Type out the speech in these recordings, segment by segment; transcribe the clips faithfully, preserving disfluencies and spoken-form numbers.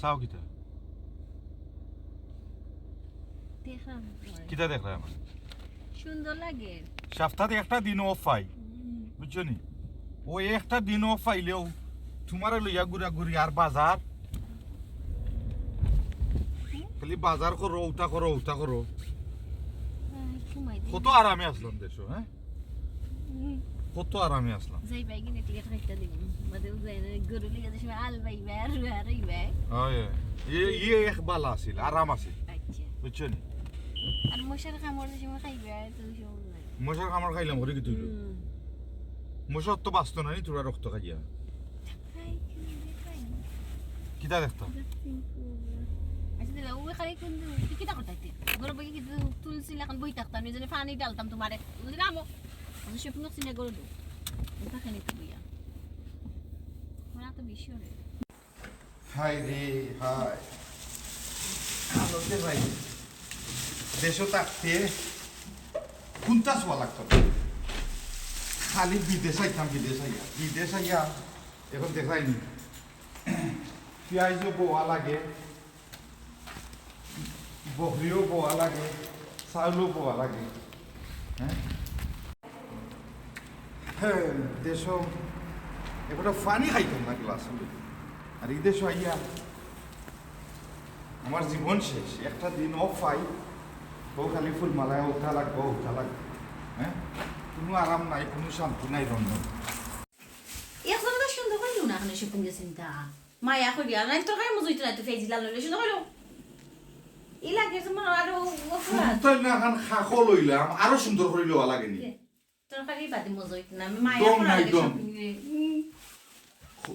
চাও কিতা? দেখলাম। কিতা দেখলাম? সুন্দর লাগে। সপ্তাহে একটা দিন off পাই। হুম। বুঝছো নি? ওই একটা দিন off পাইলেও তুমারে লইয়া ঘুরাঘুরি আর বাজার। খালি বাজার করো, ওটা করো, ওটা করো। আহ, ঘুমাই দিই। কত আরামে আছলাম দেশো, হ্যাঁ? হুম। কত আরামে আছলাম। যাই ভাই, কিনে টিকিট কাটতে দিন। বাদে যাই না, গরু লিয়ে যাই, আল ভাই ভাই, আর ভাই ভাই। হয়, হয়। ইয়ে, ইয়ে এক বালা আছিল, আরাম আছিল। আচ্ছা। বুঝছো নি? আর মশার কামড় যে সময় খাইবে, তো সময় নাই। মশার কামড় খাইলাম, করে কিতা অইলো? হুম। মশার তো বাঁচতো না নি, তোরা রক্ত খাইয়া। খাই, খাই, খাই। কিতা দেখতাম? আচ্ছা, দিলা, ওই খালি কোন দিন, কি কিতা করতে? ঘরে বই কি তুলসী লাখান বই থাকতাম, নিজে পানি ডালতাম তুমারে। বুঝলাম, ও। আমি সে পুনঃ সিনে গরু দো। ওটা খানি তো বইয়া। ওরা তো বেশি অনেক। হায় রে, হায়। আলোতে ভাই, দেশো থাকতে কুন্তা চুয়া লাগতো না। খালি বিদেশ আইতাম, বিদেশ আইয়া, বিদেশ আইয়া, এখন দেখাইনি। পিয়াইজও বোয়া লাগে, বকরিও বোয়া লাগে, চাউলও বোয়া লাগে। হ্যাঁ? হ্যাঁ, দেশো একটা পানি খাইতাম না গ্লাস হলে। আর এই দেশো আইয়া আমার জীবন শেষ। একটা দিন off পাই, বউ খালি ফুল মালায় উঠা লাগবো, উঠা লাগবো। হ্যাঁ? কুনু আরাম নাই, কুনু শান্তি নাই, রন্ধন। একজন তো সুন্দর করে না, এখানে সে কুঞ্জে চিন্তা। মায়া করি, আর নাই তরকারি মজুইতে নাই তো ফেজি লাল হইলে সুন্দর হইলো। এই লাগে যে মনে হয় আরো অপরাধ। সুন্দর না, এখন খাকো লইলাম, আরো সুন্দর করে লওয়া লাগে নি। তরকারি বাদে মজুইতে না, আমি মায়া দম করা নাই, লাগে দম। সব মিলে। উম।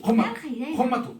ক্ষমা, আর খাই নাই। ক্ষমা তো।